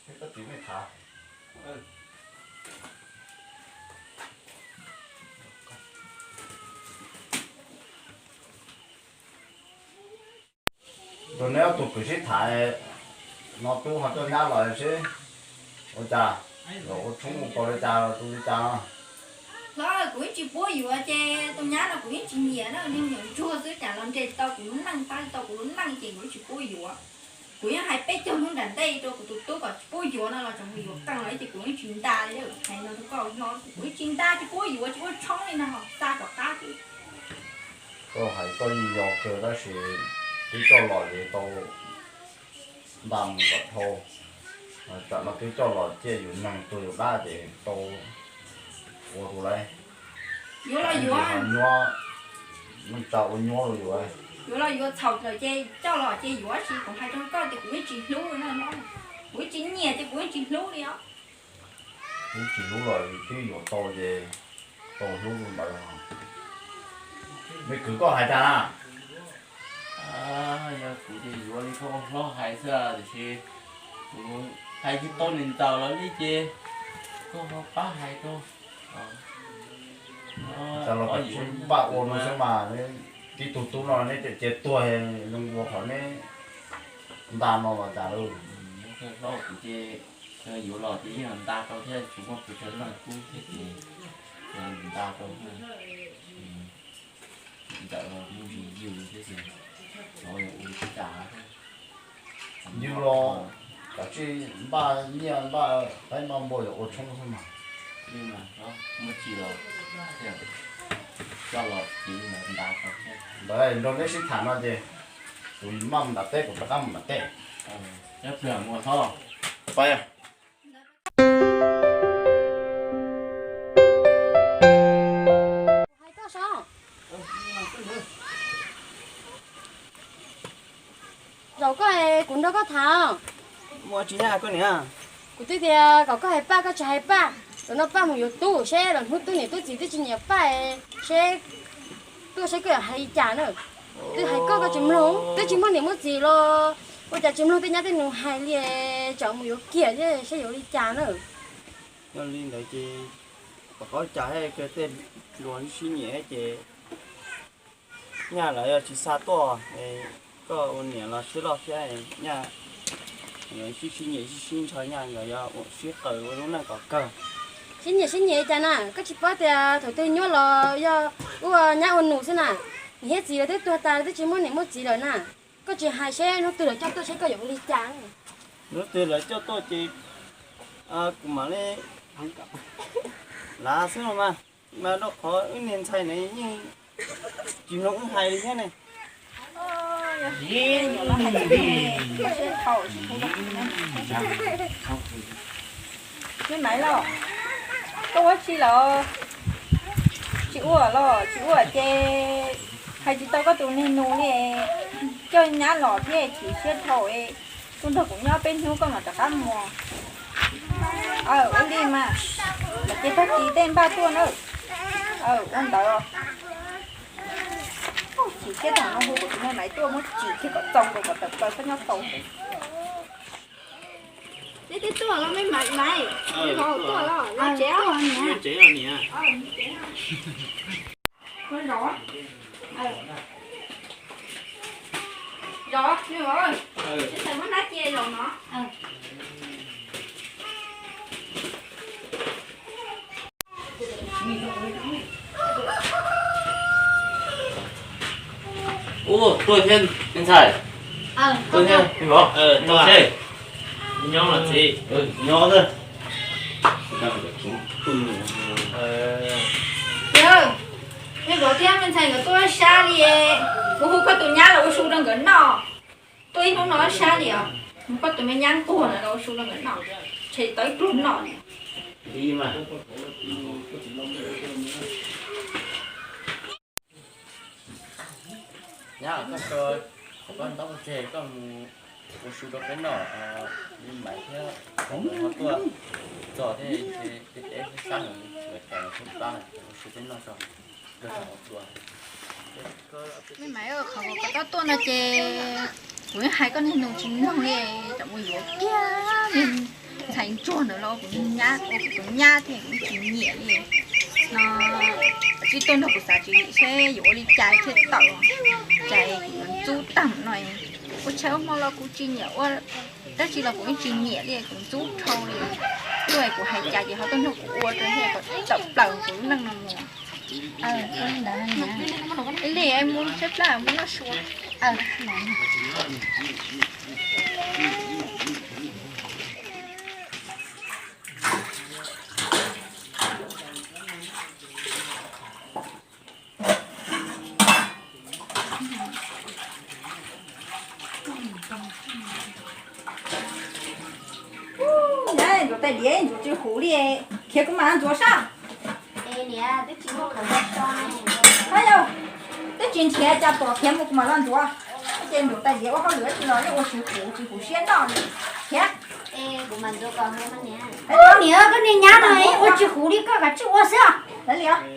Seb koj txiv mej thav. Rau neb ob tug kwv sib tham no, tub ho coj nyab los seb ua cas, los ua tshoob ua kos li cas los tu li cas no. Hlob, kuv yeej tsis pub yuav ces tus nyab no kuv yeej tsis nyiam na, niag me nyuam ntsuag xwb, cas los nres tau kuv lub neej, pab tau kuv lub neej ces kuv yeej tsis pub yuav. Kuv yeej hais peb caug hnub nram ntej rau kuv tus tub kom tsis pub yuav no los tseem mus yuav qeej lawm ces kuv yeej tsis nta li. Hais no rau koj hlob, kuv yeej tsis nta, tsis pub yuav, tsis ua tshoob li no, xa tom qab xwb. Koj hais koj yeej yog kawg tab sis twb coj los ces tau nta mus kom dhau, tsam no twb coj los ciaj yus neeg tuag yus dab ces tau ua tus lawm. Yuav los yuav, nyuaj, neej tsa ua nyuaj rau yus. Yuav los yuav, txhaum lawm ces coj los ces yuav, tab sis kuv hais rau koj tias kuv yeej tsis hlub no, kuv yeej tsis nyiam ces kuv yeej tsis hlub li os. Hlub tsis hlub los twb yuav tau ces tau hlub ntawd. Me kwv koj hais cas na? Yog kuv ces yuav li koj hlob hais xwb, tiam sis kuv hais tsis tau niam ntxawm los li ces koj ho pab hais rau. Cas los peb tsis npaj ua no xwb mas, tib tug tub no neb cia tuag zoo ua qhov neb nta no los cas lauj. Hlob kuv ces yuav los ces yeej nta tau thiab, tsis muaj tus tsav leej kub thiab ces nta tau. Ntawm los mus ntsis yws thiab ces los ua li cas thiab. Yws los kav tsij npaj nyiaj npaj qaib npaj npua yuav ua tshoob xwb mas. Muaj tsis los coj los ces nta tau thiab. Ntawd nrog neb sib tham no ces kuv maj mus nram teb, kuv rov qab mus nram teb. Pab. Zaum koj, kuv nrog koj tham. Muaj tsis na koj niam? Kuv twb tias kom koj hais Paj koj tsis hais Paj, zaum no Paj mus yuav tub seb los hnub tub niam tub txiv twb tsis nyiam Paj, seb tuaj seb koj yuav hais li cas na. Twb hais koj koj tsis mloog, twb tsis muaj niam muaj txiv los ua cas tsis mloog tej nyab tej nus hais li, tsam mus yuav kiag thiab seb yuav li cas na. Yog li ntawd ces kom koj cas thiab, tej luag sib nyiam ces nyaj lawv yog tsis xa tuaj, koj ua niam los siab loj thiab, nyaj sib sib nyiam sib sib ntshaw, nyaj nkawd yog sib qawm ua lub neej kom kawg. Sib nyiam sib nyiam cas na, koj tsis paub tias thaum twg nyuaj los yog ua nyab ua nus xwb na. Niam thiab txiv lawv twb tuag tas, twb tsis muaj niam muaj txiv lawm na. Koj tsis hais seb hnub twg lawv coj tuaj seb koj yuav ua li cas. Hnub twg lawv coj tuaj ces kuv mam li lav xwb no mas. Mas rau qhov wb niag ntxhais ne yeej tsis mloog wb hais li thiab ne. Maiv los, koj ua tsi los tsis ua los tsis ua ces hais tsis tau koj tus niag nus li. Coj nyab los thiab chim siab dhau, tuaj nrog kuv nyob peb hnub koj mam rov qab mus. Ua li mas, ces tag kis tej npaj tuaj na. Ua ntawd. Chim siab thaum no hu kuv tus me maiv tuaj muab tsim kiag kom txoos rau kom tawm plaws koj nyob tau. Neb twb tuaj los me maiv, maiv, tuaj los tsev. Zov, zov, muab nab cia zov no. Ub, tuaj thiab me ntxhais. Tuaj thiab me vauv. Tuaj thiab. Nyob los txiv. Nyob xwb. Yawg, me vauv thiab me ntxhais nkawd tuaj sab li, kuv hu koj tus nyab los ua su rau nkawd noj. Tuaj ib hnub no sab li os, koj tus me nyab nquag no los ua su rau nkawd noj, tshem tau ib pluag noj. Nyab, koj tso qhov koj ntaub pov tseg koj mus ua su rau peb noj, me maiv thiab ho tuaj txog thiab, peb sab heev, nkawd cov los peb plab, ua su peb noj tso. Me maiv, qhov uas koj tuaj no ces kuv yeej hais koj niag nus tsis mloog li, tsam mus yuav kiag niag Ntsuag ntawd los ua kuv nyab, ua kuv tus nyab thiab kuv tsis nyiam li no. Tsis tuaj nrog kuv xav tswv yim seb yuav ua li cas thiaj tawm, cas kuv ntxub tag no. Ua tshais ua hmo los kuv tsis nyiam ua dab tsi los kuv yeej tsis nyiam li, kuv ntxub dhau li. Tuaj kuv hais cas ces ho tuaj nrog kuv ua rau thiaj kom tawm plaws kuv lub neej no mus. Li mus tshaib plab mus noj su. Ntxuav tais diav ntxuav tsis huv li, khiav kuv mam ntxuav sab. Yog twb tsis nrhiav cas pom khiav mus kuv mam los ntxuav. Ces ntxuav tais diav ua hauj lwm tsis los yeej ua tsis huv, tsis huv siab noj li. Khiav. Niam, koj niag nyab no ua tsis huv li koj kav tsij ua xwb.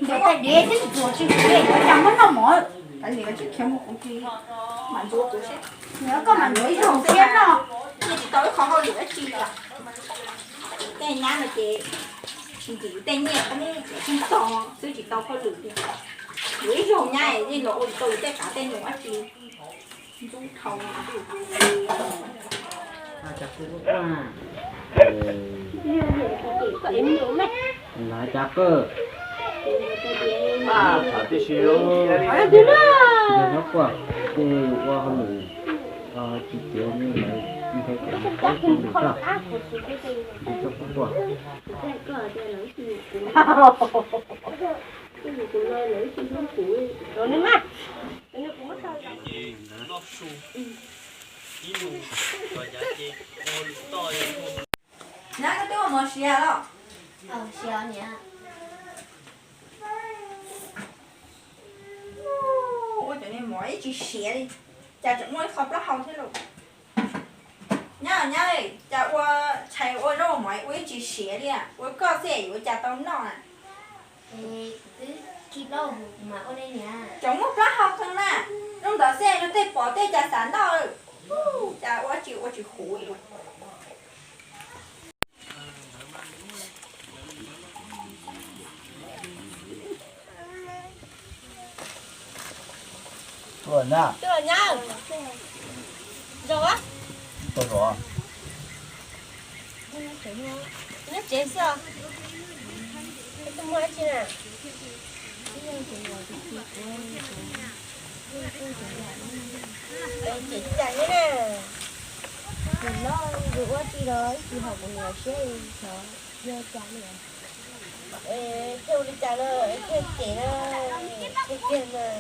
Ntxuav tais diav twb ntxuav tsis huv li, ua cas muab noj mov. Niam, koj mam ntxuav ib zaug siab noj. Tsis tau ib qho hauj lwm dab tsi li. Tej nyab no ces tsis nkim tej nyiaj qhov muab txiav txog xwb tsis tau hauj lwm li. Yuav ib zaug nyab yeej los ua tsis tau tej qav tej num dab tsi. Ntxub dhau. Lav cas qwj. Nyob quaj, ces ua hauj lwm tsis tiav li lawv nqe kev mus qab tsis lwm tag, tsis tau quaj quaj. Nyab, koj twb ua mov siav los? Ua cov niag mov ib tsis siav li, cas tseem muaj ib qho plaub hau thiab lauj. Nyab, nyab, cas ua tshais ua zaub ua mov ua ib tsis siav li, ua koj xwb yuav ua cas tau noj na? Tseem muaj plaub hau qee na, zoo ntawd xwb luag tej pom tej cas xav noj. Cas ua tsis ua tsis huv li. Tuaj nyab. Zoo. Nyob tsev xwb os. Twb muaj dab tsi na? Ces cas thiab na, tus no yus ua tsis los ib tsis haum kuv niam siab xyov yog cas li. Thiaj ua li cas no, thiaj cem no, tiag tiag mas.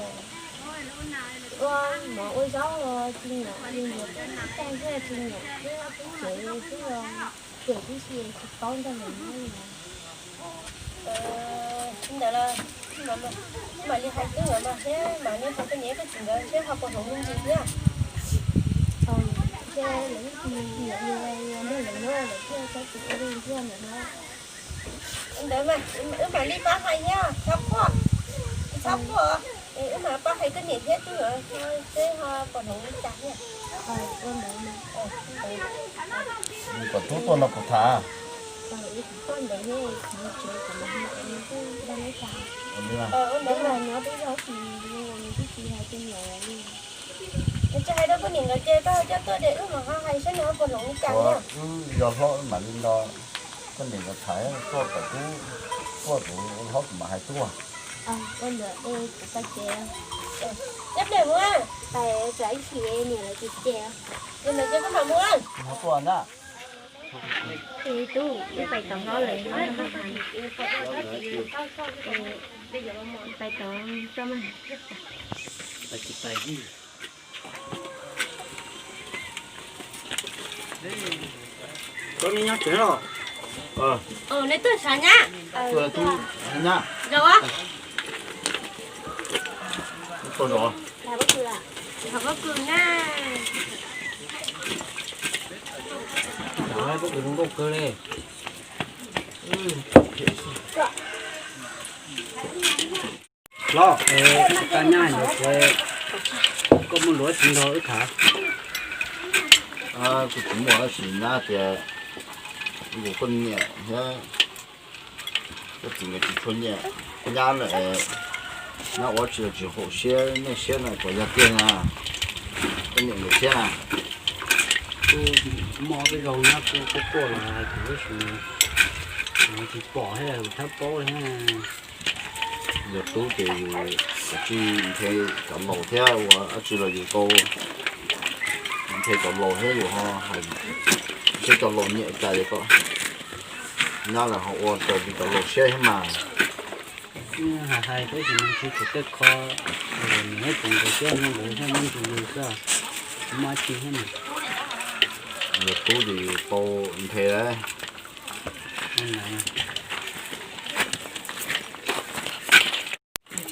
Ua mov ua zaub los tsis nyiam, nyiam tib tag thiaj tsis nyiam, tib tsev xwb los cem tib si tsis paub nrog nws nyob li. Ntawd los mam li hais twb ntawd mas thiab mam li hais koj niam koj txiv ntawd seb ho puas hloov me ntsis thiab. Thiab lawv ib tsis nyiam li, nrog lawv nyob lawv thiaj txhob txwm ua li ntawd na. Ntawd mas wb mam li pab hais thiab, txhob quaj, txhob quaj, wb mam pab hais koj niam thiab twb ntawd seb ho puas hloov li cas thiab. Kom tub tuaj no kuv tham. Ntawd mas nws tsis hais rau koj niam nkawd ces koj coj tuaj ces wb mam ho hais seb nws ho puas hloov li cas thiab. Wb yog hlob mam li no, koj niam nkawd tham tuaj kom tub, tuaj kuv hlob kuv mam hais tuaj. Ua ntawd kuv pais tsev. Nyob pliag mus, pais txog ib chim niam lawv tsis ces. Ces koj mam mus. Tub, wb pais tos hlob lawm, pais tos tso mas. Koj me nyob tsev los? Neb tuaj sav nyab. Nyab. Zos. Zos pob kws na. Pob kws zoo nkauj kawg li. Hlob, koj nyab ntawd, koj muaj lus dab tsi nrog wb tham? Kuv tsis muaj dab tsi, nyab tias Kuv koj niam thiab koj txiv nkawd tsis tshua nyiam nyab lawm, nyab ua tsis los tsis haum siab nej siab no puas yog tiag na? Koj niam nkawd siab na. Kuv mob peb zaug nyab kuj quaj quaj los kuv tab sis tsis pom thiab, kuv thab paub li. Yog tub ces yus kav tsij nthe cov laus thiab ua dab tsi los yus tau nthe cov laus thiab yus ho hais seb cov laus nyiam cas ces kom nyab lawm ho ua raws li cov laus siab thiab mas. Hais hais peb tsis mus tsis thaum tej kho, nws tus nkawd siab nyob nkawd thiaj muab tus lus xwb, muaj dab tsi thiab mas. Yog tub ces yus tau nthe lawm.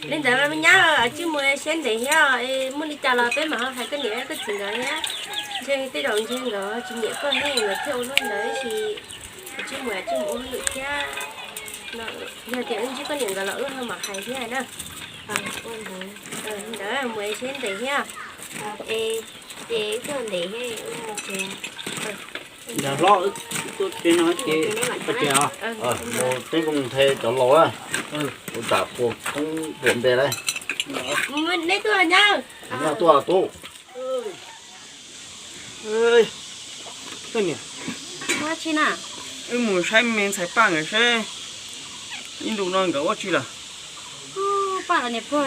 Li ntawd mas me nyab, tsij mus siab ntev thiab, muaj li cas los peb mam ho hais koj niam koj txiv nkawd thiab. Ntshe tej zaum ntshe nkawd tsis nyiam koj thiab nkawd thiaj ua luaj ntawd tab sis tsij mus tsij mus ua hauj lwm thiab. Yog tias wb ntsib koj niam nkawd los wb ho mam hais thiab na. Li ntawd mus siab ntev thiab. Ces wb tuaj ntev thiab. Yog hlob, tuaj tsev no ces pab tsev os. Mus peb mus nthe cov laus na, ua tsam puas koob puas npe lauj. Neb tuaj nyab. Neb tuaj tub. Koj niam, wb mus saib me ntxhais Paj nkawd seb ib ntu no nkawd ua tsi lawm. Paj los niam pog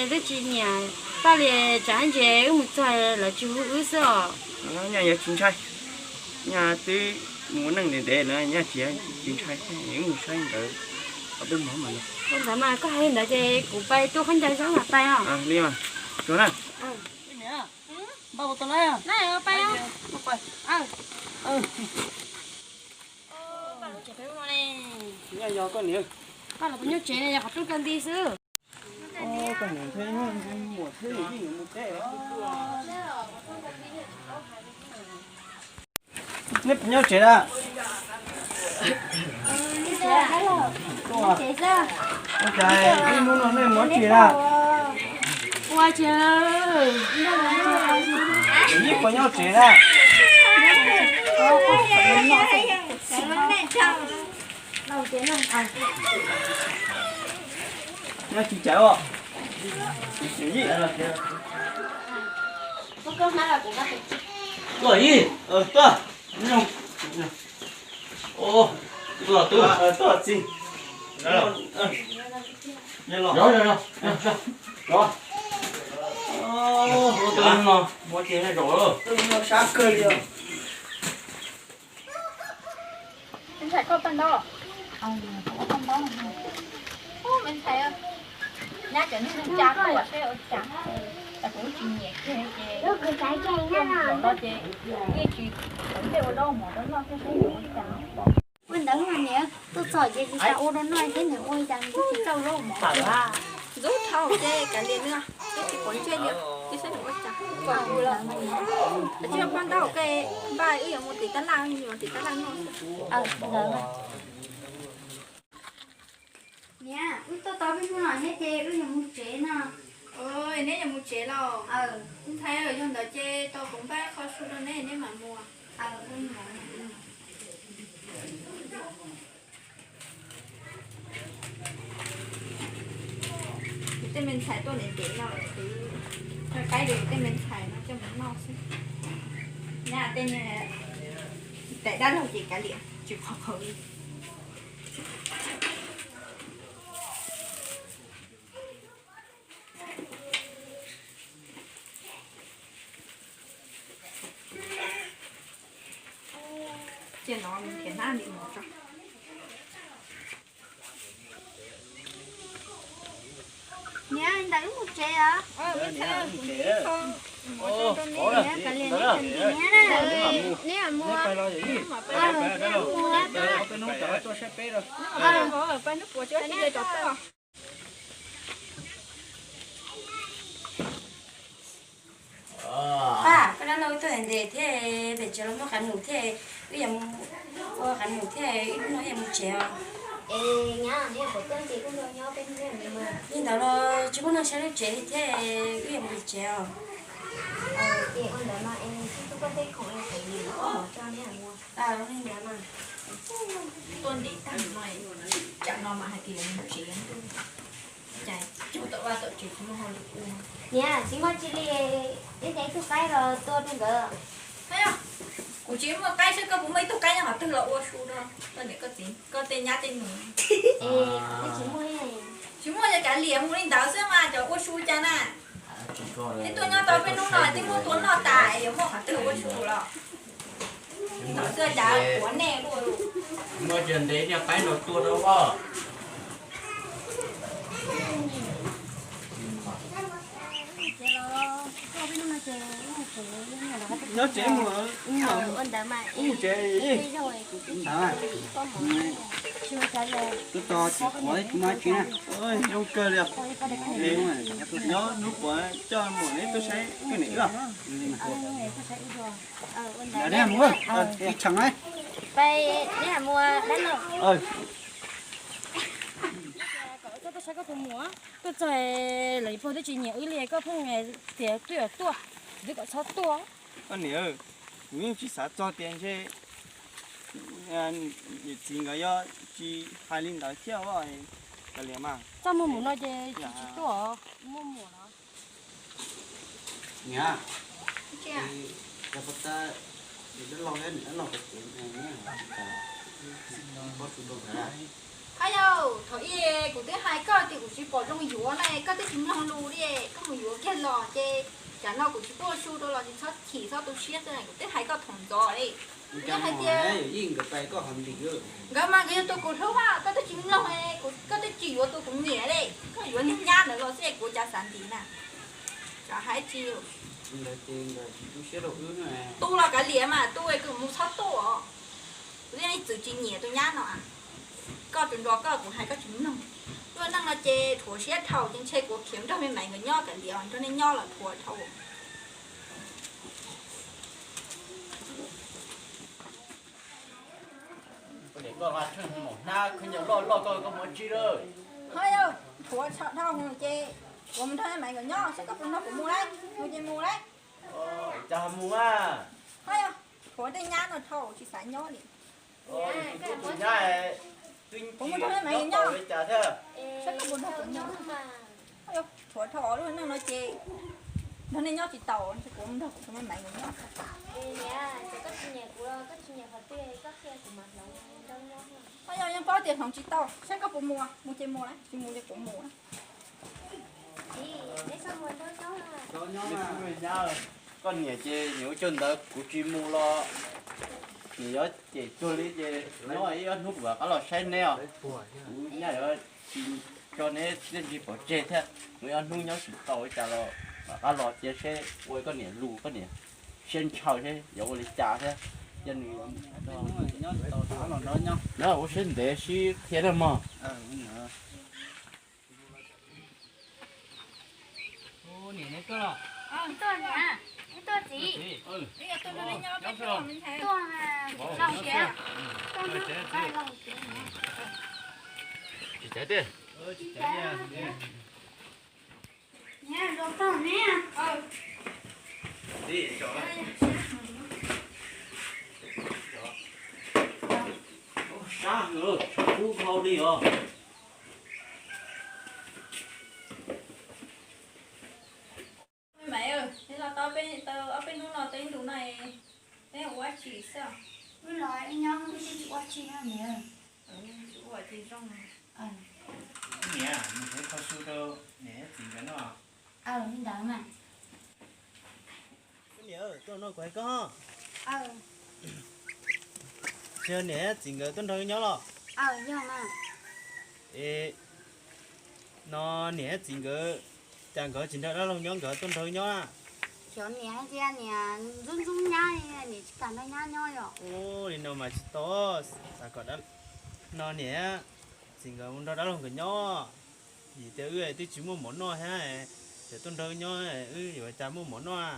twb tsis nyiam Paj li, tsam ntsis wb mus txog lawv tsis hu wb xwb os. Nyaj yog tsis ntshai, nyaj twb mus ua neej ntev ntev lawm, nyaj tsis tsis ntshai, wb mus saib nkawd. Ua ntawd mas koj hais li ntawd ces kuv pais tu khaub ncaws xwb mam pais os. Li mas, tsuag na. Npaj ua tau lawm. Nyob yog koj niam. Paj los puas nyob tsev ne, yog qhov tub kawg nti xwb. Koj niam thiab muam thiab yij yuav mus teb os. Neb puas nyob tsev na? Ua cas ib hnub no nej mus dab tsi na? Yij puas nyob tsev na? Nyob tsis cawv os. Tuaj ib, tuaj. Tuaj txiv. Sab kawg li. Me ntxhais, koj paj ntaub. Me ntxhais, nyab cov niag neeg tsa koj seb ua cas, kuv tsis nyiam kiag ces no ces yeej tsis ua ntej ua zaub mov rau noj thiab seb yuav ua cas. Ua ntawd mas niam, tuaj txog ces tsis tas ua rau noj thiab niam, ua cas nws twb tsis txawj zaub mov thiab. Ntxub dhau ces kav liam nws, twb tsis pom ntsej li, cia saib nws ua cas. Tsis ua paj ntaub, koj npaj wb yuav mus tim tab laj, mus tim tab laj noj xwb. Niam, wb tuaj tau peb hnub no thiab ces wb yuav mus tsev no. Neb yuav mus tsev los? Ntxhais, yog ntawd ces tos kuv npaj qho su rau neb, neb mam mus. Kuv tej me ntxhais tuaj ntev ntev no, kuv qaib rau kuv tej me ntxhais no coj mus noj xwb. Nyab tej niag tais dab laug ces kav liam, tsis qhov qhov li. Cia no nrhiav hnab ntim mov tso. Niam, ntawd wb mus tsev os. Niam, kav liam neb tsev ntiag na. Neb mam mus. Peb hnub tsam tuaj saib peb. Paj, koj dab laug tuaj ntev thiab, pem tsev los muaj qab num thiab, wb yuav mus ua qab num thiab, ib hnub no wb yuav mus tsev os. Es nyab, neb puas tuaj ces kuj nrog nyob peb hnub mus. Li ntawd los tsis muaj neeg saib lub tsev li thiab, wb yuav mus tsev os. Ces ua ntawd mas es kuv tuaj peb khoom es kuv mus ua mov tso neb mus. Li ntawd mas. Tuaj ntev tag no, tsam no mas hais tias yuav mus tsev ntuj, cas cog tom vaj tom tsev tsis muaj hauj lwm ua. Niam, tsis muaj tsi li, ib ntsis ib tug qaib los tua rau nkawd. Kuv tsis muaj qaib, saib koj puas muaj ib tug qaib nyob qhov twg los ua su rau koj niam koj txiv, koj tej nyab tej nus. Es kuv twb tsis muaj. Tsis muaj ces kav liam, mus li ntawd xwb mas cov ua su cas na. Twb tuaj nyob tau peb hnub no twb muab tua noj tas, yuav muaj qhov twg ua su los. Li ntawd xwb cas quav nej luaj. Muaj cov ntev niag qaib los tua rau os. Nyob tsev mus, ua ntawd mas mus tsev. Twb tso tsis quav tsis muaj tsi na. Zoo kawg li. Nyob hnub puav coj mus neb tuaj saib koj niam wb. Ntawd neb mus, ib tshee na. Tuaj saib koj puas mus, tuaj txog lawv pog twb tsis nyiam wb li, koj pheej tias tuaj tuaj, twb kom txhob tuaj. Koj niam, kuv yeej tsis xav txog tias ntshe niam txiv nkawd yuav tsis hais li ntawd thiab os. Kav liam mas, txoj muag mus no ces tsis tuaj, muaj muam los. Niam, dab laug, dab laug, pob su rau nkawd. Yog thaum ub kuv twb hais koj tias kuv tsis pom zoo yuav na, koj twb tsis mloog lus li, koj mus yuav kiag los ces tsam no kuv tsis pub su rau los tsis txhob chim txhob tu siab xwb, kuv twb hais koj thaum ntxov li. Yog hais tias nkawd mas nkawd yog tus kuv hlub, koj twb tsis mloog, koj twb tsis yuav tus kuv nyiam li, koj yuav niag nyab ntawd los xwb kuv cas xav ntim na. Tsam hais tsis tu los kav liam mas, tu es kuv mus txhob tuaj os. Kuv twb txwm tsis nyiam tus nyab no, koj tsuas nrog koj kuv hais koj tsis mloog. Tuaj neej no ces rhuav siab dhau ces ntshe kuv khiav nrog me Maiv nkawd nyob kav liam, nrog nej nyob los rhuav dhau. Koj hnab khaub ncaws loj loj koj, koj mus tsi lawm? Ho yog rhuav tshaj dhau ces kuv mus nrog me Maiv nkawd nyob, saib koj puas nrog kuv mus lauj, mus ces mus lauj. Cas mus a? Ho yog rhuav tej nyab no dhau tsis xav nyob li. Kuv mus nrog me Maiv nkawd nyob, saib koj puas nrog kuv mus. Rhuav dhau lub neej no ces nrog nej nyob tsis tau, kuv mus nrog kuv me Maiv nkawd nyob. Ho yog yeej paub tias hloov tsis tau, saib koj puas mus, mus ces mus lauj, tsis mus ces kuv mus lauj. Koj niam ces nws ua cov ntawd kuv tsis mus los nws yuav cem cuag li ces nyob ib ob hnub kuv mam rov qab los saib neb os. Kuv nyab yuav tsis tso neb txiaj ntsig pov tseg thiab, nws ob hnub nyob tsis tau li cas los mam rov qab los cia seb ua koj niam lus koj niam siab ntshaw seb yuav ua li cas thiab. Cia nws ua siab ntev sib qhia rau mog. Niam, neb tuaj los? Tuaj niam, neb tuaj txiv. Tuaj, tuaj, tsis caiv tiag. Niam, zoo tau ne. Sab heev, tshav kub dhau li os. Maiv, neb los tau ob peb hnub no, tau ib ntus no, neb ua dab tsi xwb? Wb los ib nyob wb twb tsis ua dab tsi na niam. Tsis ua ces zoo. Niam, mus kho su rau niam txiv nkawd noj. Aws, li ntawd mas. Niam, tuaj no kuv hais koj. Tsis yog niam txiv nkawd tuaj nrog wb nyob los? Aws, yog mas. Es no niam txiv nkawd, cas nkawd tsis nrog dab laug nyob, nkawd tuaj nrog wb nyob na? Xyov niam hais tias niam ntxub ntxub nyab, niam tsis kam nrog nyab nyob yom. Ua li no mas tsis tau, xav kom no niam txiv nkawd mus nrog dab laug nkawd nyob. Vim tias wb twb tsis muaj mov noj thiab, tseem tuaj nrog wb nyob, wb yuav cas muaj mov noj?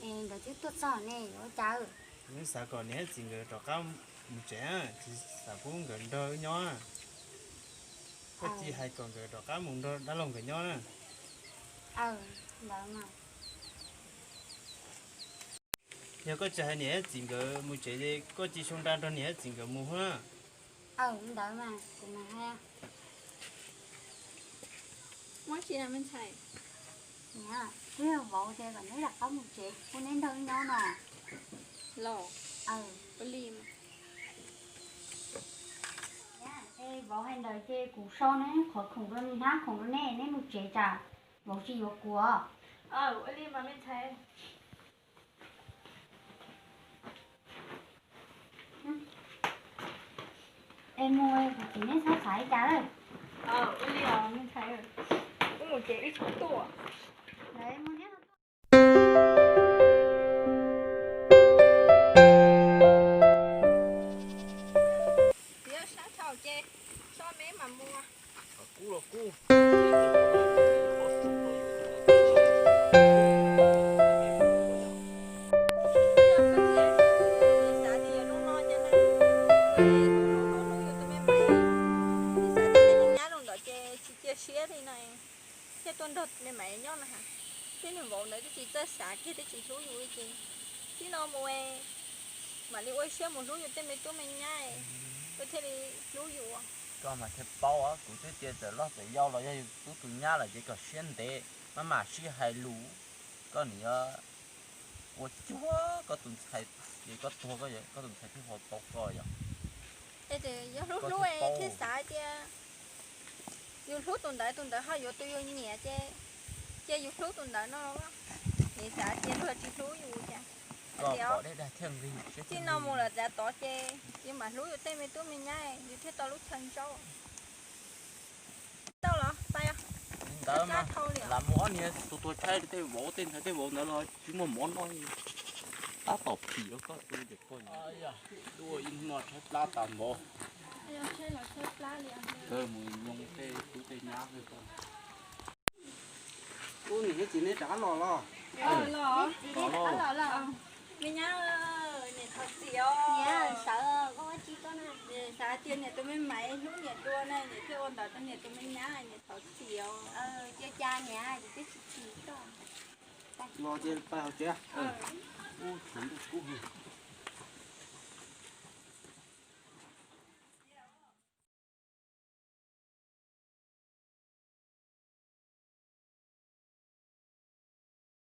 Nkawd twb tuaj txog ne, yuav ua cas? Wb xav kom niam txiv nkawd rov qab mus tsev, tsis xav pub nkawd nrog wb nyob. Koj cia hais kom nkawd rov qab mus nrog dab laug nkawd nyob na. Aws, ntawd mas. Yog koj tsis hais niam thiab txiv nkawd mus tsev ces koj cia li sau nra nrog niam thiab txiv nkawd mus na. Aw, ntawd mas kuv mam hais. Muab tsis na me ntxhais. Niam, twb yog vauv tias kom neb rov qab mus tsev, kuv neb nrog nyob no. Los, aw, ua li mas. Niam, es vauv hais ntawd ces kuv sau neb qhov khoom rau neb, hnab khoom rau neb, neb mus tsev tsam vauv tsis yuav kuv. Aw, ua li mas me ntxhais. Es mus kuv txiv neb txhob xav li cas lawm. Ua li os me ntxhais, wb mus ces wb txhob tuaj. Yog sab thaum ces so me mas mus. Xav tias yog zoo no ces hlub hlub yus tus me me, xav tias tej neeg nyob rau ntawd ces tsis cia siab li no, thiaj tuaj nrog me me nyob no ha. Tej neeg vauv ntawd twb tsis txawj xav kiag, twb tsis hlub yus li ces txij no mus mam li ua siab mus hlub yus tej me tub me nyab, wb thiaj li hlub yus. Koj mas thiaj paub, kuv twb tias txawm loj txawm yau los yog yus tub tus nyab lawm ces kom siab ntev, maj mam sib hais lus. Koj nim yuav ua cuag koj tus ntxhais, ces koj tuag koj tus ntxhais thiaj ho tau koj yom. Yog hlub hlub thiaj xav tias yus hlub tus ntawd, tus ntawd ho yuav tus yus nyiam ces, ces yus hlub tus ntawd no. Nim xav tias luag tsis hlub yus cas. Txij no mus lawm txav tod ces yus mam hlub yus tej me tub me nyab, yus thiaj tau lub chaw ntsaub. Tau los pais. Ntawd mas lam mus ob niag tuag tuag tshaib tej vauv, tej ntxhais tej vauv ntawd los tsis muaj mov noj, tab tom phim rau koj tus ces koj tuaj ib hnub no tshaib plab tas npaum. Kawg mus nyob tej tub tej nyab xwb. Ub, niam thiab txiv neb rov qab los los? Los, los. Me nyab, niam thov txim os. Niam, sawv koj ua tsis koj na. Xav tias niam tus me me hlub niam dua na, niam thiaj ua ntawd rau niam tus me nyab, niam thov txim os. Cia cas niam, kuv twb tsis txim koj. Los ces pais hauv tsev. Ub, tshav ntuj kub heev.